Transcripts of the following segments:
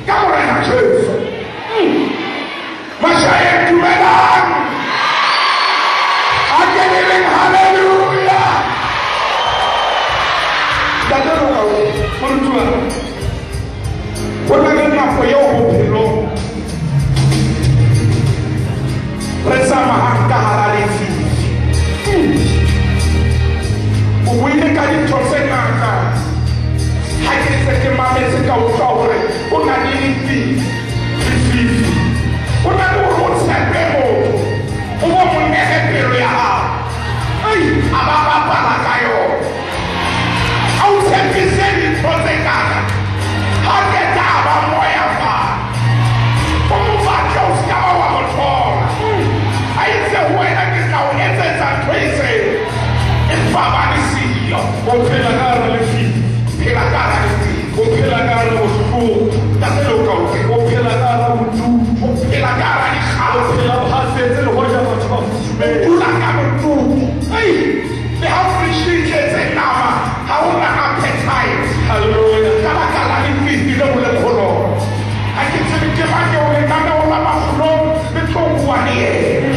Ka Morena Jesu. Mashaeng dumelang. A ke le reng haleluya. Ntate Roka, morutuwa, ho na le nako eo bophelong re tsamayang ka hara lefifi. O buile ka dintho tse ngata. Ha ke ntse ke mametse ka utlwa hore o na le lefifi. Lefifi. O na le hore o tshepe motho. O bo mo nehe pelo ya hao. Ei, a ba bapala ka yona. A o tshepise dintho tse ngata. Ha qeta a ba moya fa. O mo batle o ska ba wa mo thola. A itse ho wena ke tla o etsetsa ntho e itseng. Empa ba le siyo. O phela ka hara lefifi. Phela ka hara lefifi. O phela ka hara bohloko. Ntate Loka o ke. O phela ka hara bodutu. O phela ka hara O dikgalo. phela o hafetse le hoja batho ba O futhumetse. dula ka bodutu. Ei, le ha fridge e tletse nama, ha o na appetite. Hallelujah. Ka baka la lefifi leo o leng ho lona. Ha ke tsebe ke mang eo lenaneo la makgulong le tlo bua le yena.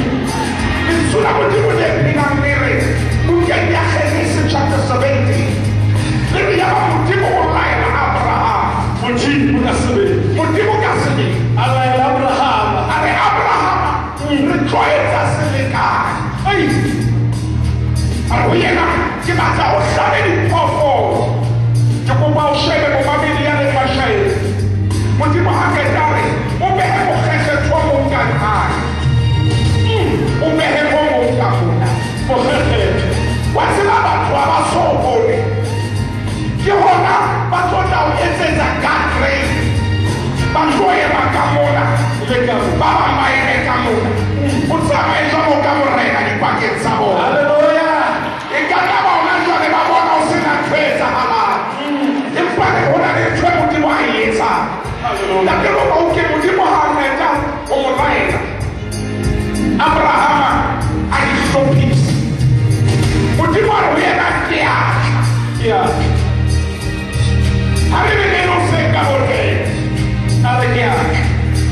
Lentswe la Modimo le phelang le re bukeng ya Genesis chapter 17. Le re yaba Modimo o laela Abraham. Modimo ka sebele. Modimo ka sebele. A laela Abrahama. A re Abrahama, re tlo etsa selekane. Ei, A re ho yena, ke batla o hlabe diphoofolo. Ke kopa o shebe momamedi ya leng mashaeng. Modimo ha qeta a re, o behe mokgekgetho o mong ka nqane. O behe o mong ka mona. mokgekgetho. Wa tseba batho ha ba so bone. Ke hona ba tlo tla o etsetsa guardrail. Ba tlo ema ka mona. Le ka mo. Ba bang ba eme ka mona. O tsamaye jwalo ka morena dipakeng tsa bona. Hallelujah. E ka nna ba hona jwale ba bona ho sena ntho e etsahalang. Empa ho na le ntho e Modimo a e etsang. Hallelujah. Ntate Roka o ke Modimo ha a qeta ho mo laela. Abrahama a di hlophisa. Modimo a re ho yena ke a tla. Ke a tla. Ha re be le hoseng ka boteng. A re ke a tla.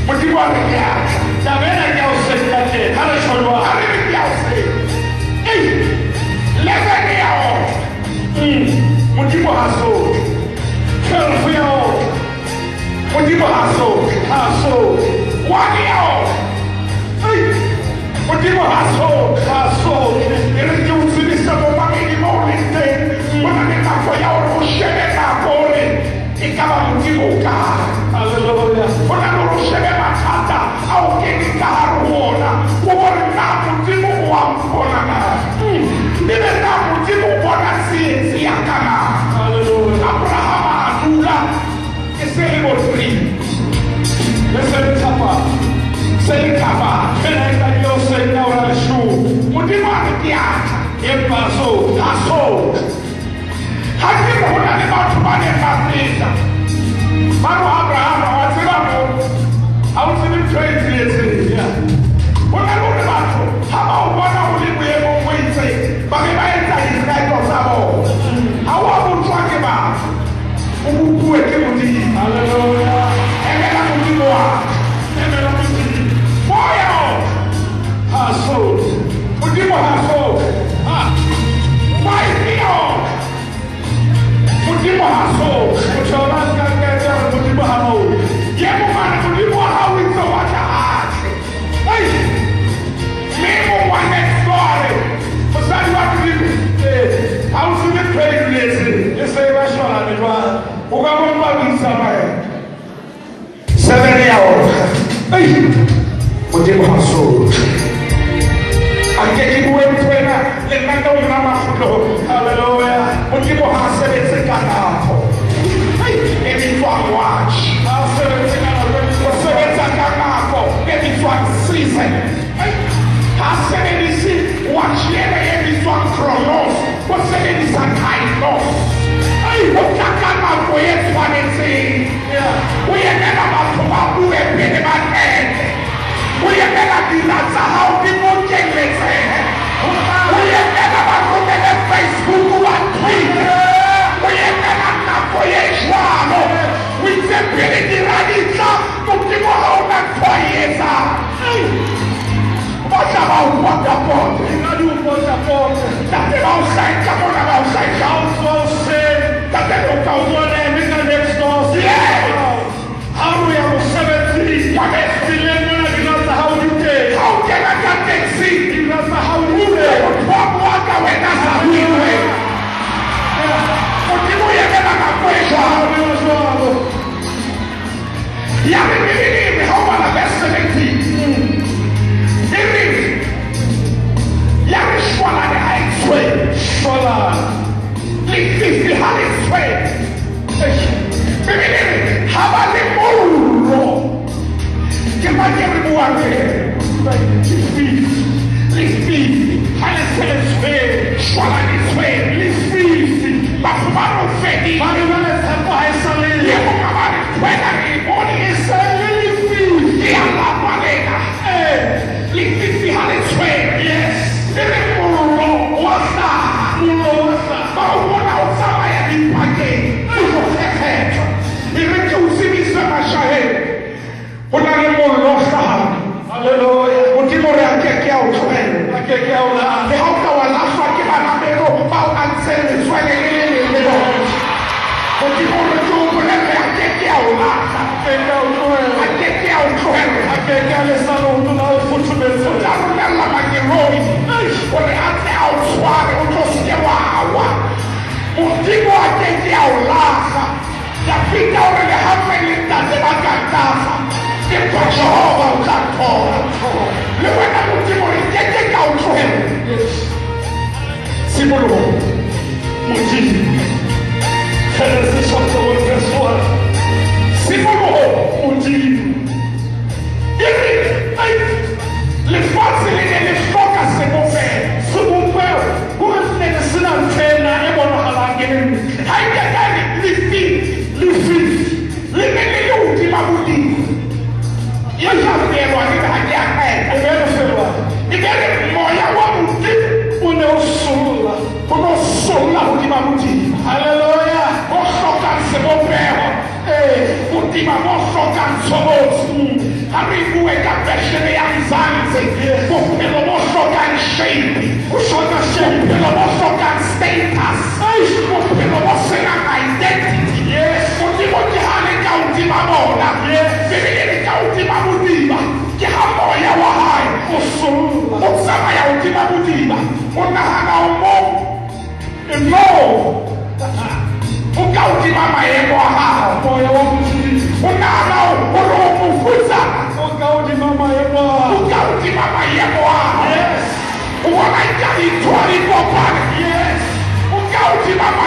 Modimo a re ke a tla. Taba ena ke ya hoseng kajeno. Ha re tjho jwalo. Ha re re ke a hoseng. Ei, 11 ya otla. Modimo ha so tle. 12 ya otla. Modimo ha so tle. Ha so tle. 1 ya otla. Ei, Modimo ha so tle. Ha so tle. E re ke o tsebise momamedi mo o leng teng. Ho na le nako ya hore o shebe nako hore e ka ba Modimo o kae. Hallelujah. Ho na le hore o shebe mathata a o keneng ka hare ho ona. O bone na Modimo o a mpona na. Ebe na Modimo o bona tsietsi ya ka na. Hallelujah. Abrahama a dula e se le bo 3. Le se le thapama. Se le thapama. Fela e qadile hoseng ka hora ya leshome. Modimo a re ke a tla. Empa ha so tle. Ha so tle. Ha ke re ho na le batho ba neng ba feta. Ba re ho Abrahama, wa tseba mo, ha o tsebe ntho e tsietseng. Yeah. Ho na le hore batho ha ba o bona o le boemong bo itseng, ba be ba etsa diqeto tsa bona. Ha o a botjwa ke batho, o bopuwe ke Modimo. Hallelujah. Emela Modimo wa ka. Emela Modimo. Moya o. Ha so tle. Modimo ha so tle. Ha. 5 ya otla. Modimo ha so tle. Motho wa nka qeto ya hore Modimo ha o tle. Ye mong a re Modimo wa hao o itse wa tla a tle. Ei, Mme e mong wa next door a re, mosadi wa Modimo, eh, ha o tsebe ntho e duletseng. e se e ba shwalane jwale. O ka bompa o itsamaya. 7 ya otla. Ei, Modimo ha so tle. A nke ke bue ntho ena lenaneong la makgulong. Hallelujah. Modimo ha sebetse ka nako Ei, e bitswang watch. ha sebetse ka nako e O sebetsa ka nako e bitswang season. Ei, Ha sebedise watch ena e bitswang chronos. O sebedisa kainos. Ei, O tla ka nako e tshwanetseng. yeah. O emela batho ba bue pele ba qete. O emela dira tsa hao di bokelletsehe. O emela ba romele Facebook ba tweet. O emela nako e jwalo. O itse pele dira di tla. Lefifi, lefifi ha le se le tshwere, jwala le tshwere, lefifi, batho ba re o fedile. Ba re jwale tshepo ha e sa le Le yo. bona ba re wena re e bone. E se le lefifi. Ke a lapa lena. Ee. Lefifi ha le tshwere. Yes. Le re mollo wa hlaha. Mollo wa hlaha. Ba o bona o tsamaya dipakeng, o tlo kgekgethwa. E re ke o tsebise mashaheng, ho na le mollo o hlahang. Hallelujah. Modimo re a ke ke a o tlohela. A ke ke a o lahla. Le ha o ka wa lahlwa ke bana beno bao a ntseng letswele le le leng le bona. Modimo re ke o bolelle a ke ke a o lahla. A ke ke a o A tlohela. ke ke a o tlohela. A ke ke a lesa leoto la ho futhumetse. O tla romella mangeloi hore a tle a o tshware, o tlo se ke wa wa. Modimo a ke ke a o lahla. Dafida o re le hape le ntate ba ka ntahla, empa Jehova o tla nthola. Le wena Modimo re ke ke ka o tlohela. Yes. Tshimoloho Modimo. Genesis chapter 1 verse 1. Tshimoloho Modimo. E re, ai, lefatshe le ne le hloka sebopeho. Sebopeho hore se ne se na ntho ena e bonahalang e le ntle. Ha e ke ka re lefifi, Lefifi. le ne le le hodima bodimo. E tla beelwa le ha ke a qeta. E be lefelwa. E be re moya wa Modimo O ne o solla. o no solla hodima bodimo. Hallelujah. Bo hlokang sebopeho. Ee. Bodima bo hlokang tshobotsi. Ha re bue ka fashion ya Mzansi. Yes. Bophelo bo hlokang shape. O hloka shape. Bophelo bo hlokang status. Bophelo bo senang identity. Yes. Modimo ke ha le ka hodima bona. Yes. Bibele e re ka hodima bodiba. Ke ha moya wa hae O solla. o tsamaya hodima bodiba. O nahana o mong. No. O ka hodima maemo a hao. Moya wa Modimo. O nahana hore o mofutsana. O ka hodima maemo a. O ka hodima maemo a hao. Yes. O bona eka dintho ha di kopane. Yes. O ka hodima maemo.